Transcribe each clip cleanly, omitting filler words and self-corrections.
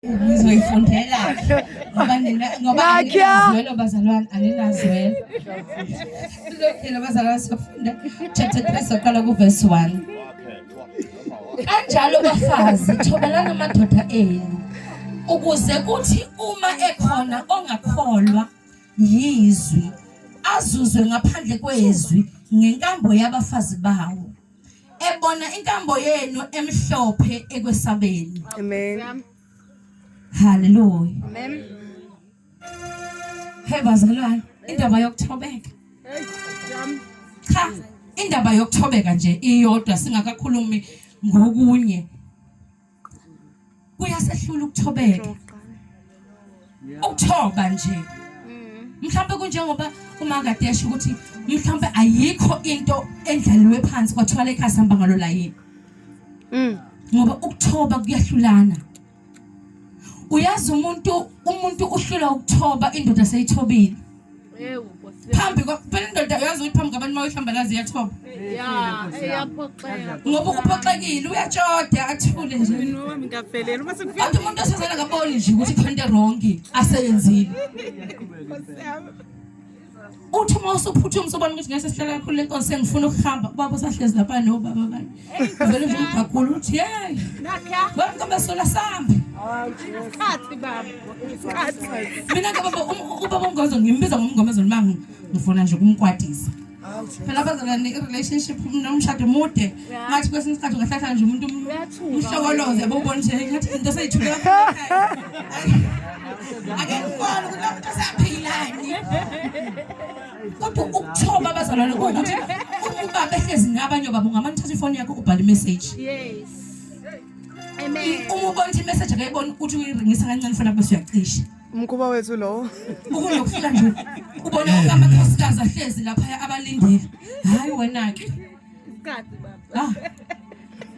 Ngizoyifundela ngoba nina ngoba Nakya. aninazwelo bazalwane, aninazwelo. Sizophila bazalwane, siyofunda chapter 3, soqala ku verse 1. Kanjalo bafazi, thobelani amadoda enu, ukuze kuthi uma ekhona ongakholwa yizwi, azuzwe ngaphandle kwezwi ngenkambo yabafazi bawo, ebona inkambo yenu emhlophe ekwesabeni. Amen. Haleluya. Amen. Hey bazalwane, indaba yokuthobeka. Cha, indaba yokuthobeka nje iyodwa, singakakhulumi ngokunye. Kuyasehlula ukuthobeka. Ukuthoba nje. Mhlawumbe kunjengoba uma kade esho ukuthi mhlawumbe ayikho into endlaliwe phansi kwathiwa le khasi hamba ngalo layini. Ngoba ukuthoba kuyahlulana. Uyazi umuntu uhlulwa ukuthoba indoda seyithobile. Phambi kwa phela indoda, uyazi ukuthi phambi kwabantu mayihlambalaza iyathoba. Ya, iyaphoxeka. Ngoba uphoxekile, uyatshoda, athule nje. Noma ngingafelela uma sekufika. Kodwa umuntu osazana akaboni nje ukuthi khona into wrong aseyenzile. Uthi uma usuphuthuma, usubona ukuthi ngeke sihlala kakhulu le nkonzo, sengifuna ukuhamba, ubaba usahlezi lapha nobaba bani. Vele nje ugagula uthi, "Hey, Nakya. wena sola sambe." Isikhathi baba. Isikhathi. Mina ke baba, ubaba uMngozo ngimbiza ngomngomezo noma ngifuna nje ukumkwatisa. Phela abazalwane, i-relationship nomshado mude. Ngathi kwesinye isikhathi ungahlahla nje umuntu umhlokoloze, yabo, ubone nje ngathi into seyithule. Ake ngibone ukuthi lo muntu usaphilani. Kodwa ukuthoba abazalwane kuwukuthi uma ubaba ehlezi nabanye obaba, ungamane uthatha ifoni yakho ubhale imessage. Yes. Amen. Uma ubona ukuthi imessage akayiboni, uthi uyiringisa kancane ifoni yakho bese uyacisha. Umkhuba wethu lowo. Ukunokufika nje ubone wonke amakhosikazi ahlezi laphaya abalindile. Hayi wena-ke. Isikhathi baba. Ah.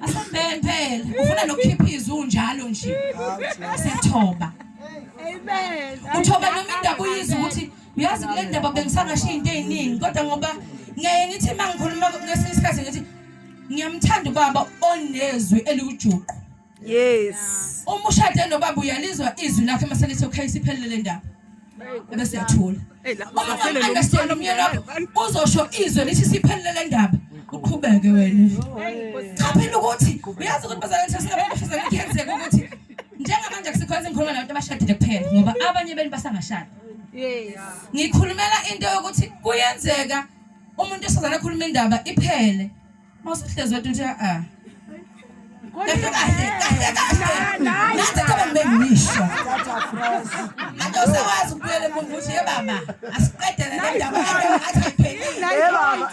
Asambeni phela. Ufuna nokukhipha izwi unjalo nje. Siyathoba. Amen. Uthoba noma indaba uyizwe ukuthi uyazi kule ndaba bengisangashiya into eziningi, kodwa ngoba ngeke ngithi uma ngikhuluma ngesinye isikhathi ngithi ngiyamthanda ubaba onezwi eliwujuqu. Uma ushade nobaba, uyalizwa izwi lakhe mase lithi, "Okay, siphelele le ndaba," ebese uyathula. Uma unga-understand umyeni wakho, uzosho izwi lithi, "Siphelele le ndaba," uqhubeke wena. Cha phela, ukuthi uyazi ukuthi bazalwane sesingabafizana, kuyenzeka ukuthi njengamanje kusikhona ngikhuluma nabantu abashadile kuphela, ngoba abanye benu basangashadi. Ngikhulumela into yokuthi kuyenzeka umuntu esazana akhuluma indaba iphele, mawusuhlezi wedwa uthi, "Ah, kahle kahle kahle kahle, nathi kube ngibe ngisho." Manje usewazi ukubuyela emuva ukuthi, "Ye baba, asiqedele le ndaba athi ayiphelile." Ye baba.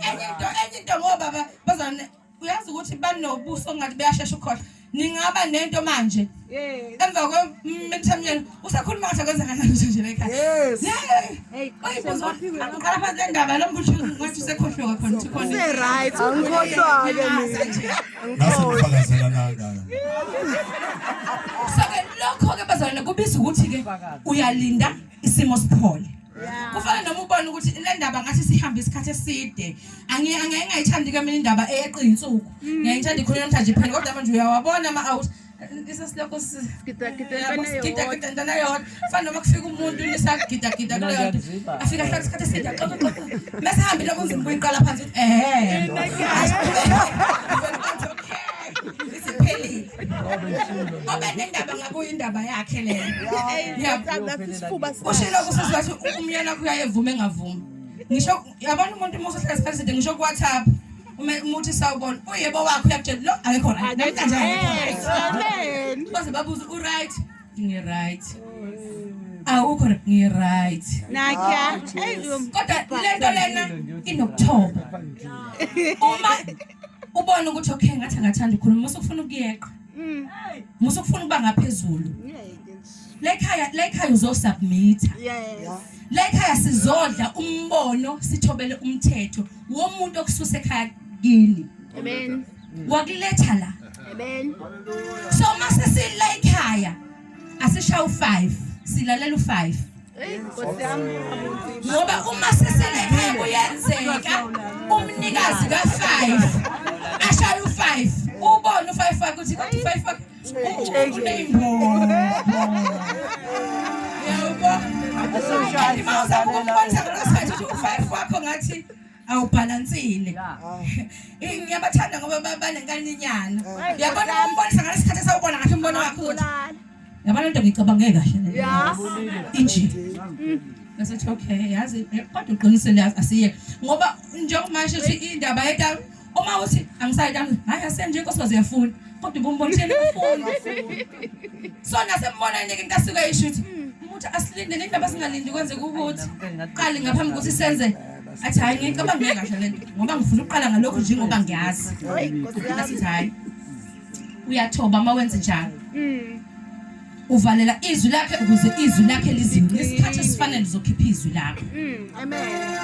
Enye into, ngoba bazane, uyazi ukuthi banobuso ngathi beyashesha ukukhohlwa. Ningaba nento manje, emva kwemithemnyeni usakhuluma ngathi akwenzeka nalutho nje la ekhaya. Uyibuza, uqala phansi le ndaba, lo mbuthi ngathi usekhohliwe khona ukuthi khona. Right. Angikhohlwa-ke mina. Nase nifakazela nangaka. So ke lokho ke bazalwane kubiza ukuthi ke uyalinda isimo siphole. Kufana noma ubona ukuthi le ndaba ngathi sihambe isikhathi eside. Angeke ngayithandi ke mina indaba eyeqa insuku. Ngiyayithanda ikhulunywa namhlanje phela, kodwa manje uyawabona ama out isesilokho Gida gida intwana gida eyodwa. gida intwana eyodwa. Fana noma kufika umuntu nisagida gida kuleyo nto. Afika ahlala isikhathi eside, axoxe xoxe. Mase hambile kunzima ukuyiqala phansi ukuthi okay. Isiphelile. Obe nendaba ngakuyo, indaba yakhe leyo. Yabo. Isifuba. Ushilo kusisi wathi umyeni wakho uyayevume engavumi. Ngisho yabona umuntu uma usuhlala isikhathi eside, ngisho ku-WhatsApp uma uthi sawubona, uyebo wakho uyakutshela lo akekho right. Namhlanje akekho right. Amen. Baze babuze, "U-right?" "Ngi-right." "Awukho?" "Ngi-right." Nakya. Kodwa lento lena inokuthoba. Uma ubona ukuthi okay, ngathi angathanda ukukhuluma, musu ufuna ukuyeqa. Musu ufuna ukuba ngaphezulu. Lekhaya uzosubmit. Lekhaya sizodla umbono, sithobele umthetho womuntu okususa ekhaya kini. Amen. Wakuletha la. Amen. So mase sila ekhaya asisha u5, silalela u5. Hey, Nkosi yami. Ngoba uma sesile ekhaya kuyenzeka umnikazi ka5 ashaya u5, ubone u5 wakhe ukuthi kodwa u5 wakhe. Uneyimbobo. Yabo. Uma uzama ukumbonisa ngaleso sikhathi ukuthi u-five wakho ngathi awubhalansile. Ngiyabathanda ngoba banenkaninyana. Uyabona umbonisa ngalesi sikhathi esawubona kahle umbono wakho ukuthi yabona into ngicabange kahle le. Inje. Ngasethi okay yazi kodwa uqinisile yazi asiye ngoba njengoba manje uthi indaba yeta uma uthi angisayi tami hayi asenje inkosi uyafuna kodwa ubumbonishela ufuna so nasembona nje into asuke isho ukuthi umuntu asilinde nendaba singalindi kwenzeka ukuthi qale ngaphambi kokuthi senze athi hayi ngicabange kahle lento ngoba ngifuna ukuqala ngalokhu njengoba ngiyazi asithi hayi uyathoba uma wenze njalo uvalela izwi lakhe ukuze izwi lakhe liziwe ngesikhathi esifanele uzokhipha izwi lakho Amen.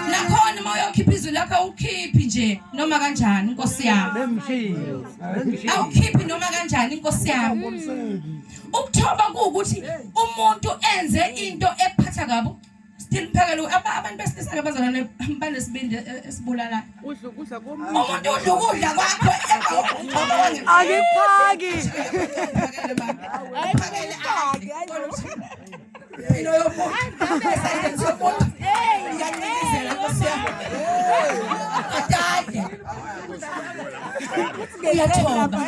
Nakhona uma uyokhipha izwi lakho awukhiphi nje noma kanjani inkosi yami. Awukhiphi noma kanjani inkosi yami. Ukuthoba kuwukuthi umuntu enze into ephatha kabi. Still phakelo abantu besilisa ke bazalwane banesibindi esibulalayo. Udla ukudla komuntu. Umuntu udla ukudla kwakho emva kokugcoba wange. Angiphaki. Phakele baba. Phakele Impilo yomuntu. Esandleni somuntu. Iyancikizela Nkosi yami. Adade. Uyathoba.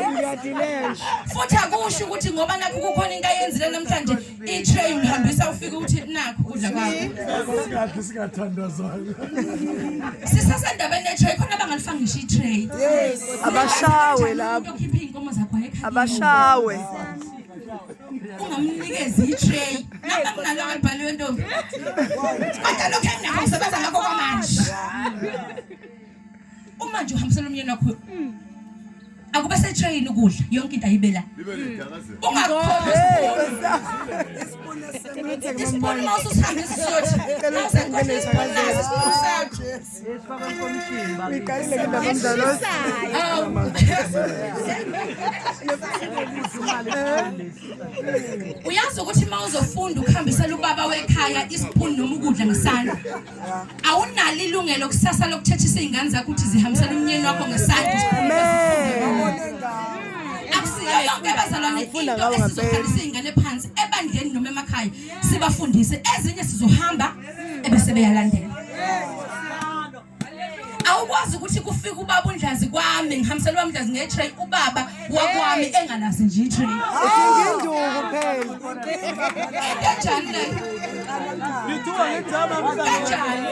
Futhi akusho ukuthi ngoba nakho kukhona into ayenzile namhlanje i-tray ulihambisa ufike uthi nakho ukudla kwakho. Singadli singathandazanga. Sisasendabeni ye-tray khona abangalifanga ngisho i-tray. Abashawe lapho. Umuntu okhipha iy'nkomo zakho ayekhala. Abashawe. Ungamnikezi i-tray. Noma kunaloko elibhaliwe ntombi. Kodwa lokho enginakho ngisebenza ngakho kwamanje. Uma nje uhambisela umyeni wakho akube setrayini ukudla yonke into ayibe la. Ungakhohlwa isipuni. Isipuni uma ususihambisa usothi. Awusekhohlwa isipuni naso isipuni sakho. Uyiqalile ke indaba yomdlalo. Uyazi ukuthi uma uzofunda ukuhambisela ubaba wekhaya isipuni noma ukudla ngesandla awunalo ilungelo kusasa lokuthethisa iy'ngane zakho ukuthi zihambisele umnyeni wakho ngesandla. Akusiyo yonke bazalwane into ngawo ngempela. esizohlalisa iy'ngane phansi ebandleni noma emakhaya sibafundise, ezinye sizohamba ebese beyalandela. Awukwazi ukuthi kufike ubaba uNdlazi kwami ngihambisela ubaba uNdlazi nge-tray ubaba wakwami engalazi nje i-tray. Udinga induku phela. Into enjani leyo? Kanjani?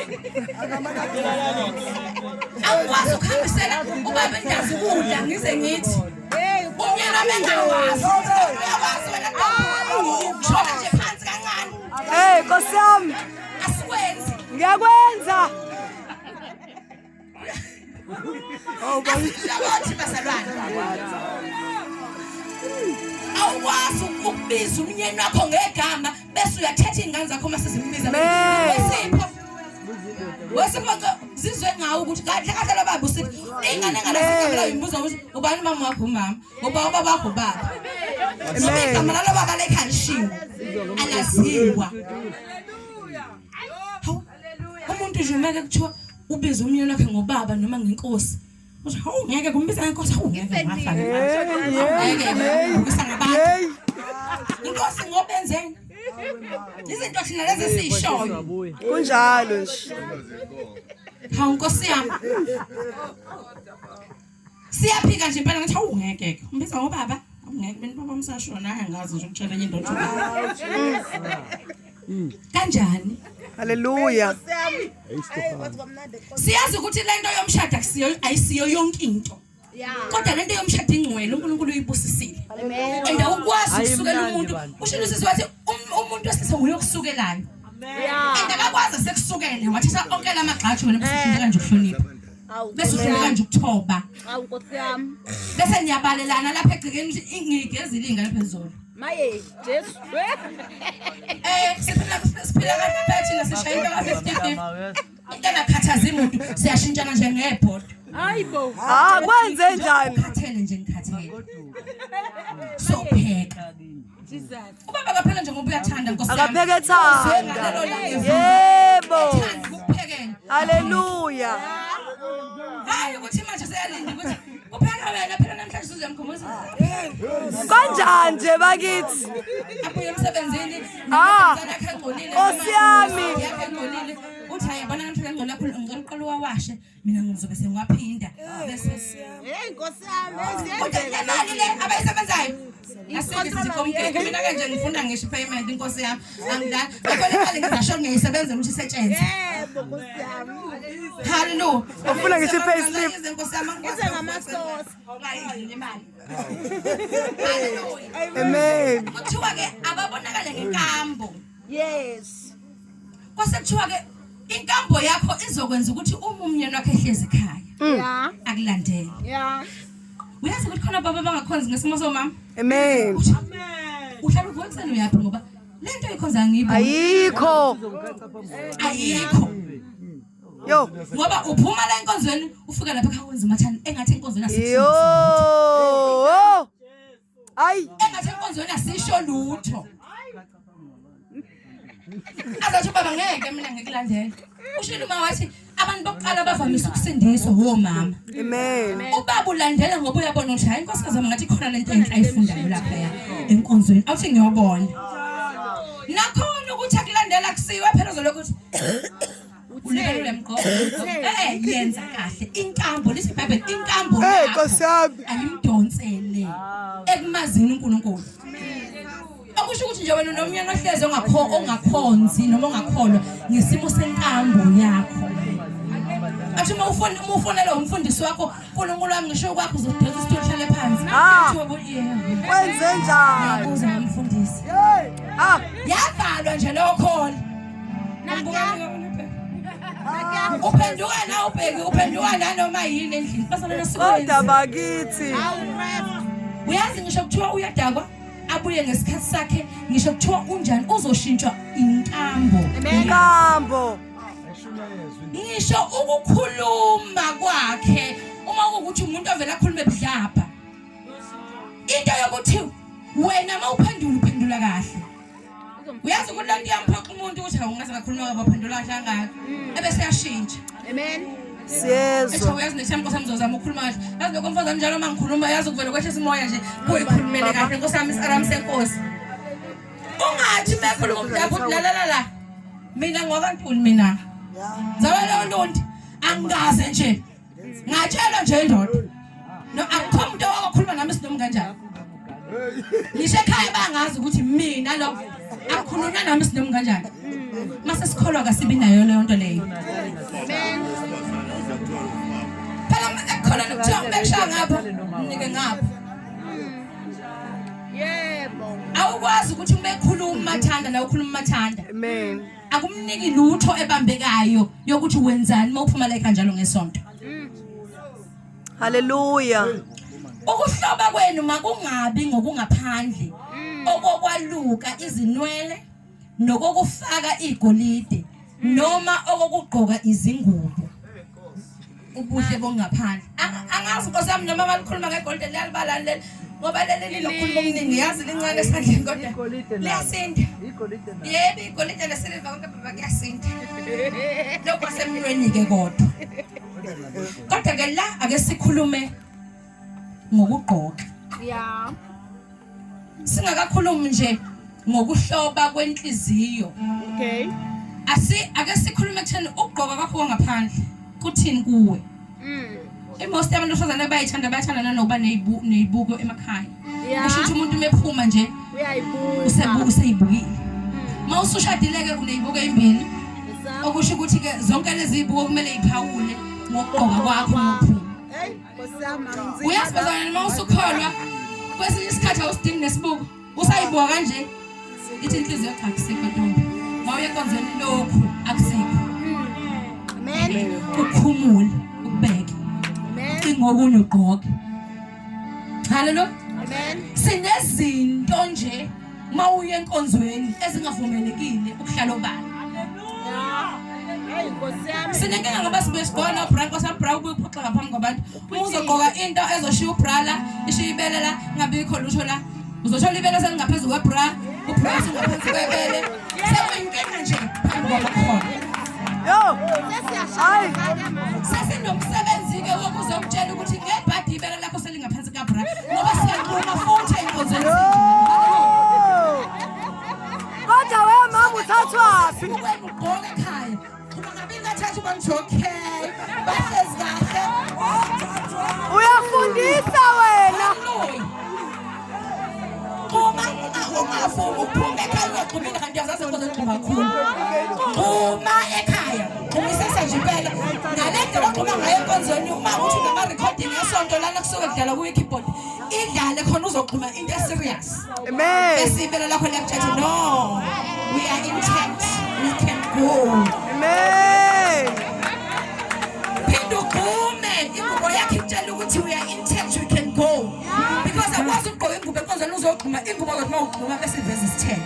Awukwazi ukuhambisela ubaba uNdlazi ukudla ngize ngithi umyeni wami engawazi. Uyakwazi wena ntombi ukushona nje phansi kancane. Hey Nkosi yami, Asikwenzi. ngiyakwenza. Asihlabathi bazalwane. Awukwazi ukubiza umyeni wakho ngegama bese uyathetha iy'ngane zakho uma sezimbiza. Amen. Wesipho. Wesipho zizwe ngawe ukuthi kahle kahle lo baba usipho. Ingane engalazi igama layo imbuza ukuthi ubani umama wakho umama, ubani ubaba wakho ubaba. Ngoba Amen. igama lalo baba lekhaya lishiwo. Alaziwa. Hawu, umuntu nje umeke kuthiwa ubiza umyeni wakhe ngobaba noma ngenkosi. Uthi hawu ngeke kumbiza ngenkosi, hawu ngeke ngafa ke manje. Hawu ngeke ngibukisa ngabantu. Hey. Inkosi ngoba enzeni? Izinto thina lezi esiyishoyo. Kunjalo nje. Hawu Nkosi yami. Siyaphika nje impela ngathi hawu ngeke ke. Umbiza ngobaba. Hawu ngeke mina baba umsashona hayi angazi nje ukutshela enye indoda. Kanjani? Hallelujah. Siyazi ukuthi lento yomshado akusiyo ayisiyo yonke into. Kodwa lento yomshado ingcwele uNkulunkulu uyibusisile. And awukwazi ukusukela umuntu. Ushilo usisi wathi umuntu wesilisa nguye okusukelayo. And akakwazi sekusukele wathatha onke lamagxathu wena bese uhluleka nje ukuhlonipha. Bese uhluleka nje ukuthoba. Awu Nkosi yami. Bese niyabalelana lapha egcekeni ukuthi ngigezile ingane phezulu. Maye Jesu. Siphila kahle thina sishaya into ka-50-50. Into engakhathazi muntu siyashintshana nje ngebhodo. Hayibo. Ah, kwenze njani? Ngikhathele nje ngikhathele. Sopheka. Jesus. Ubaba akapheka nje ngoba uyathanda Nkosi yami. Akapheke ethanda. Uzwe ngalelo langa evuka. Yebo. Ethanda ukukuphekela. Hallelujah. Hayi ukuthi manje seyalinda ukuthi upheka wena phela namhlanje uzuyamkhumbuza. Kanjani nje bakithi? Abuye emsebenzini Ah, namhlanje akhe engcolile. Nkosi yami. Yakhe engcolile. Uthi hayi yabona namhlanje engcolile kakhulu ngicela uqale uwawashe mina ngizobe sengiwaphinda. Bese Hey Nkosi yami, Kodwa le mali le abayisebenzayo asebenzisi mina ke nje ngifunda ngisho payment inkosi yami angidlali ngakho le mali ngizasho ngiyisebenzela ukuthi isetshenzwe. Yebo Nkosi yami. Hallelujah. Ufuna ngisho i-payslip. Inkosi yami Ize ngamasosi. Ungayidli imali. Hallelujah. Amen. Kuthiwa ke ababonakale ngenkambo. Yes. Kwase kuthiwa ke inkambo yakho izokwenza ukuthi uma umnyeni wakhe ehlezi ekhaya Yeah. akulandele. Yeah. Uyazi ukuthi khona baba bangakhonzi ngesimo somama. Amen. Uhlala uvuka ekuseni uyaphi ngoba lento oyikhonza angiyiboni. Ayikho. Ayikho. Yo. Ngoba uphuma la enkonzweni ufika lapha ekhaya wenza umathanda engathi enkonzweni asisho. Yo. Ayi. Engathi enkonzweni asisho lutho. Azathi baba ngeke mina ngikulandele. Ushilo uma wathi abantu bokuqala bavamise ukusindiswa womama. Amen. Ubaba ulandela ngoba uyabona ukuthi hayi inkosikazi yami ngathi khona lento enhle ayifundayo lapha ya enkonzweni. Awuthi ngiyobona. Nakhona ukuthi akulandela kusiwe phela uzolokhu uthi ulibele uyamgqoka. Eh yenza kahle inkambo lithi iBhayibheli inkambo Hey yakho Nkosi yami. ayimdonsele ekumazini uNkulunkulu. Okusho ukuthi nje wena unomnyeni ohlezi ongakho ongakhonzi noma ongakholwa ngesimo senkambo yakho. Athi uma ufuna uma ufonela umfundisi wakho uNkulunkulu wami ngisho kwakho uzodonsa isitulo uhlale phansi. Ah. Kuthiwa yebo. Wenze njani? Ngiyabuza ngomfundisi. Ah. Yavalwa nje leyo khona. Uphenduka na ubheki uphenduka nanoma yini endlini. Basalona Kodwa sikwenza. bakithi. Uyazi ngisho kuthiwa uyadakwa abuye ngesikhathi sakhe ngisho kuthiwa unjani uzoshintshwa inkambo. Inkambo. Ngisho ukukhuluma kwakhe uma kuwukuthi umuntu ovela akhulume budlapha. Into yokuthi wena mawuphendula uphendula kahle. Uyazi ukuthi lento iyamphoqa umuntu ukuthi hawu ngaze ngakhuluma kabi waphendula kahle kangaka. Ebese yashintsha. Amen. Ethi Siyezwa. uyazi next time nkosi yami ngizozama ukukhuluma kahle. Yazi lokho mfazi wami njalo uma ngikhuluma yazi ukuvele kwehlisa umoya nje kuyikhulumele kahle nkosi yami isarami senkosi. Ungathi mekhuluma umdapho uthi la la la la. Mina ngwakaNtuli mina. Zawela uLundi angikaze nje. Ngatshelwa nje indoda. No akukho umuntu owakhuluma nami sinomi kanjani. Ngisho ekhaya bangazi ukuthi mina lo akukhulunywa nami sinomi kanjani. Mase sikholwa kasibi nayo leyo nto leyo. Phela ekukhona kuthiwa ngibekushaya ngapha mnike ngapha. Yebo. Awukwazi ukuthi uma ekhuluma umathanda la ukhuluma umathanda. Amen. Akumniki lutho ebambekayo yokuthi wenzani uma uphuma la ekhaya njalo ngesonto. Hallelujah. Ukuhloba kwenu makungabi ngokungaphandle okokwaluka izinwele nokokufaka igolide noma okokugqoka izingubo. Ubuhle bongaphandle. Angazi Nkosi yami noma balikhuluma ngegolide liyalibala leli ngoba leli lilokhuluma okuningi yazi lincane esandleni kodwa liyasinda. Yebo igolide lesiliva konke baba kuyasinda. Lokho kwasemnweni ke kodwa. Kodwa ke la ake sikhulume ngokugqoka. Yeah. Singakakhulumi nje ngokuhloba kwenhliziyo. Okay. Asi ake sikhulume kutheni ukugqoka kwakho kwangaphandle kuthini kuwe. Imost yabantu besifazane bayithanda bayathanda nanokuba nezibuko emakhaya. Yeah. Kusho ukuthi umuntu umephuma nje Uyayibuka. usebuka useyibukile. Uma usushadile ke unezibuko ezimbili okusho ukuthi ke zonke lezi zibuko kumele iphawule ngokugqoka kwakho ngokuphuma. Hey, Nkosi yami angizi. Uyazi bazalwane uma usukholwa kwesinye isikhathi awusidingi nesibuko usayibuka kanje ithi inhliziyo cha akusikho ntombi mawuye enkonzweni lokhu akusikho. Amen. Ukhumule ukubeke Amen. cinga okunye ugqoke. Hallelujah. Amen. Sinezinto nje mawuye enkonzweni ezingavumelekile ukuhlala obala. Hey, Nkosi yami. Sinenkinga ngoba sibuye sigqoka nobra nkosi yami bra ubuye uphoxa ngaphambi kwabantu. Uma uzogqoka into ezoshiya ubra la, ishiye ibele la, kungabikho lutho la. Uzothola ibele selingaphezu kwebra, ubra usungaphansi kwebele. Sekuyinkinga nje phambi kwabakhona. Yo. Hayi. Sesinomsebenzi-ke wokuzomtshela ukuthi ngebhadi ibele lakho selingaphansi kabra ngoba siyanquma futhi ey'nkonzweni. Kodwa we mama uthathwaphi? Wena ugqoke ekhaya. Xhuma kabili kathathu ubona ukuthi okay. Bahlezi kahle. Uyafundisa wena. Hallelujah. Xhuma ungavumi uphume ekhaya ungagxumile kanti uyazazi enkonzweni ugxuma kakhulu. Xhuma ekhaya. Gxumisisa nje impela. Ngale ndlela ogxuma ngayo enkonzweni uma ukuthi unama-recording esonto lana kusuke kudlalwa kuyi-keyboard idlale khona uzogxuma into e-serious. Amen. Bese ibele lakho liyakutshela no we are intact we can go. Amen. Phinde ugxume ingubo yakho ikutshela ukuthi we are intact we can go. Because akwazi ukugqoka ingubo enkonzweni uzogxuma ingubo kodwa uma ugxuma bese iveza isithende.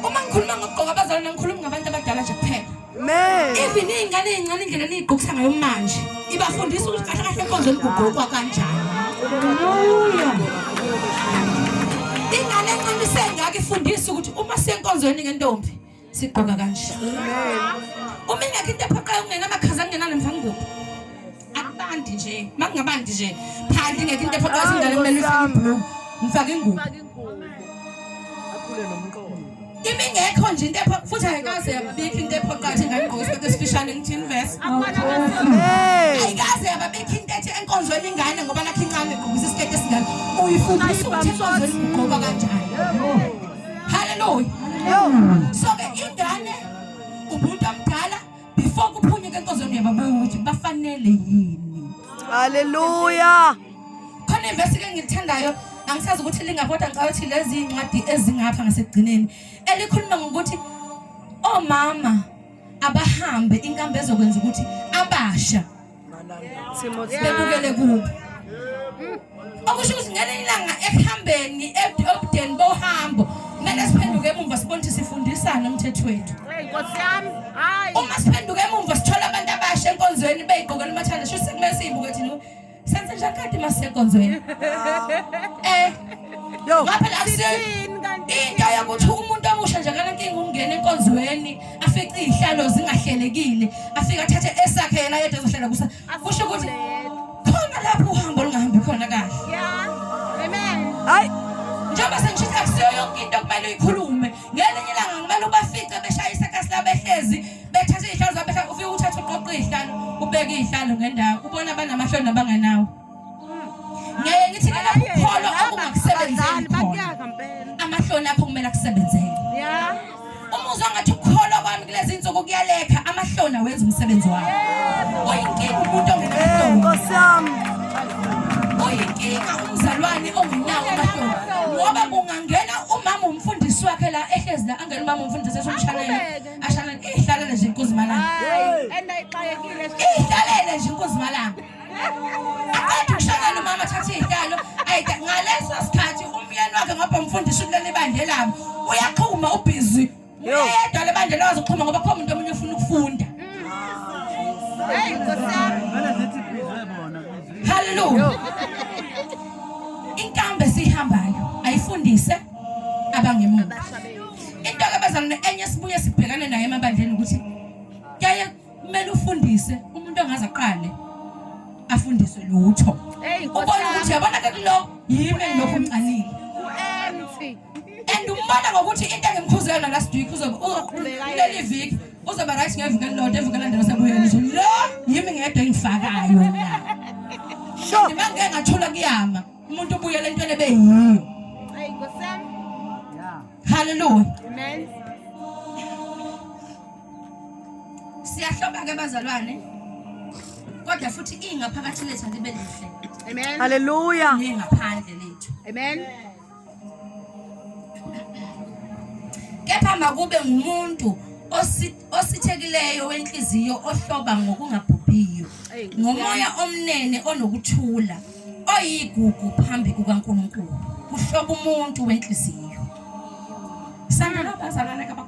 Uma ngikhuluma ngokugqoka abazalwane ngikhuluma ngabantu abadala nje kuphela. Amen. Even iy'ngane ey'ncane indlela eniyigqokisa ngayo manje ibafundisa ukuthi kahle kahle enkonzweni kugqokwa kanjani. Ingane encane isengaka ifundisa ukuthi uma siyenkonzweni ngentombi sigqoka kanje. Uma ingekho into ephoqayo kungena amakhaza kungenalo mfangubo. Akubandi nje, makungabandi nje. Phansi ingekho into ephoqayo ingane kumele ifake ibhuluku, ngifake ingubo. Imi ingekho nje into ephoqa futhi ayikaze yababikho into ephoqa ukuthi ingane igqoke isiketi esifishane ngithini vese. Amen. Ayikaze yababikho into ethi enkonzweni ingane ngoba nakho incane igqokisa isiketi esingaka. Uyifundisa ukuthi enkonzweni kugqokwa kanjani. Hallelujah. Yo. So ke ingane umuntu omdala before kuphunyuke enkonzweni uyababuka ukuthi bafanele yini. Hallelujah. Khona ivesi ke ngilithandayo angisazi ukuthi lingaphi kodwa ngicabanga ukuthi lezi incwadi ezingapha ngasekugcineni elikhuluma ngokuthi omama abahambe inkambo ezokwenza ukuthi abasha Timothy. bebukele kubo. Okusho ukuthi ngelinye ilanga ekuhambeni ebudeni bohambo kumele siphenduke emumva sibone ukuthi sifundisana umthetho wethu. Hey Nkosi yami. Hayi. Uma siphenduka emumva sithola abantu abasha enkonzweni beyigqokela umathanda sho sekumele siyibuke thina senze njani kade masisenkonzweni. Eh Yo. ngoba phela akusiyo Sithini kanti? into yokuthi umuntu omusha nje akanankinga ukungena enkonzweni afice iy'hlalo zingahlelekile afike athathe esakhe yena yedwa ezohlala kusa kusho ukuthi khona lapho uhambo olungahambi khona kahle. Yeah. Amen. Hayi. Njengoba sengisho ukuthi akusiyo yonke into okumele uyikhulume ngelinye ilanga kumele ubafice beshaya isekasi labo behlezi bethathe iy'hlalo zabo behlala ufike uthathe uqoqe iy'hlalo ubeke iy'hlalo ngendawo ubona abanamahloni nabangenawo. Ngeke ngithi ke lapho ukukholwa okungakusebenzeli Abazali khona bakuyaka mpela. amahloni akho kumele akusebenzele. Yeah. Uma uzwa ngathi ukukholwa kwami kulezi nsuku kuyalekha amahloni awenza umsebenzi wawo. Uyinkinga umuntu Eh ongenamahloni. Nkosi yami. Uyinkinga umzalwane ongenawo amahloni ngoba kungangena umama umfundisi wakhe la ehlezi la angena umama umfundisi esomshanela ashanele ihlalele nje inkunzimalanga Hayi. And ayixakekile. ihlalele nje inkunzimalanga aqeda ukushanela umama athathe iy'hlalo ayide ngaleso sikhathi umyeni wakhe ngoba umfundisi kuleli bandle labo uyaxhuma ubhizi uyedwa le bandle lawazi ukuxhuma ngoba kho umuntu omunye ufuna ukufunda. Hey Nkosi yami. Hallelujah. Inkambo esihambayo ayifundise abangemuva. Into ke bazalwane enye sibuye sibhekane nayo emabandleni ukuthi kuyaye kumele ufundise umuntu ongaze aqale afundiswe lutho. Hey Nkosi Ubona ukuthi yami. yabona ke kulo yimi engilokhu ngiqalile. Ku-empty. And umbona ngokuthi into engimkhuze yona last week uzoba kuleli viki uzoba right ngeviki elilodwa eviki elandela sebuyela nje lo yimi ngedwa engifakayo la. Sure. Uma ngike ngathula kuyama umuntu ubuyela entweni ebeyiyo. Hey Nkosi yami. Hallelujah. Amen. Siyahloba ke bazalwane. Kodwa futhi ingaphakathi lethu alibe lihle. Amen. Hallelujah. Nengaphandle lethu. Amen. Kepha makube ngumuntu osithekileyo wenhliziyo ohloba ngokungabhubhiyo ngomoya omnene onokuthula oyigugu phambi kukaNkulunkulu. Kuhloba umuntu wenhliziyo. Sangelo bazalwane.